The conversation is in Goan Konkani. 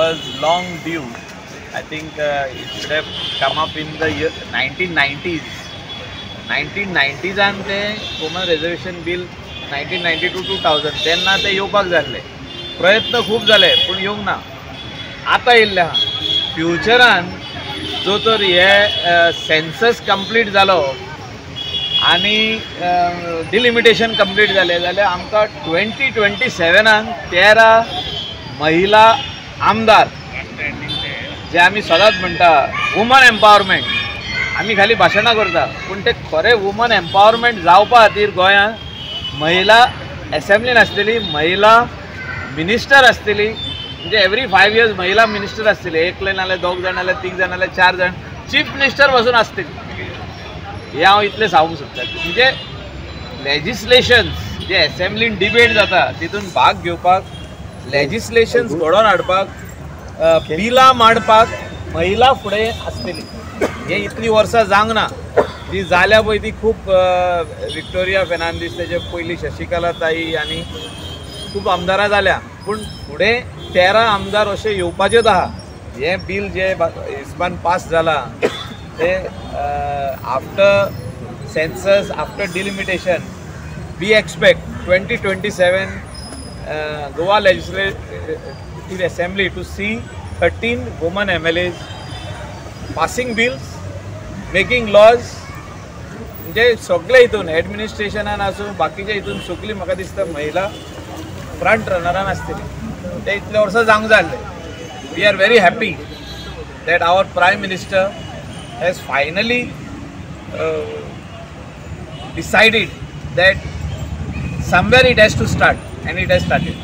was long due. I think it should have come up in the year 1990s. 1990s ते वुमन रिजर्वेशन बील 1992 2000 तेन्ना ते येवपाक जाल्ले. प्रयत्न खूब जाले पूण येवंक ना. आतां येयल्ले आहा. फ्युचरान जो तर हे सेन्सस कंप्लीट जालो आनी डिलिमिटेशन कंप्लीट जालें जाल्यार आमकां 2027 13 महिला आमदार जे आमी सदांच म्हणटा वुमन एम्पावरमेंट, आमी खाली भाशणां करता पूण ते खरें वुमन एम्पावरमेंट जावपा खातीर गोंयांत महिला एसेंब्लीन आसतली, महिला मिनिस्टर आसतली. म्हणजे एवरी 5 इयर्स महिला मिनिस्टर आसतली, एकले नाल्यार दोग जाण नाल्यार तीग जाण नाल्यार 4 जाण चीफ मिनिस्टर पासून आसतली. हें हांव इतलें सांगूंक सोदता. म्हणजे लेजिस्लेशन्स जे एसेंब्लीन डिबेट जाता तितून भाग घेवपाक, लेजिस्लेशन्स घडोवन हाडपाक, बिलां मांडपाक महिला फुडें आसतली. हे इतलीं वर्सां जावंक ना. जी जाल्या पळय ती खूब विक्टोरिया फेर्नांडीस, तेजे पयलीं शशिकला ताई आनी खूब आमदारां जाल्या, पूण फुडें 13 आमदार अशे येवपाचेच आहा. हें बील जे हिस्पान पास जालां ते after census, after delimitation, we expect 2027 Goa Legislative Assembly to see 13 women MLAs passing bills, making laws. म्हणजे सगळे हितून एडमिनिस्ट्रेशनान आसूं बाकीच्या हितून सगळी म्हाका दिसता महिला फ्रंट रनरान आसतली. ते इतले वर्सां जावंक जाल्ले. We are very happy that our prime minister has finally decided that somewhere it has to start, and it has started.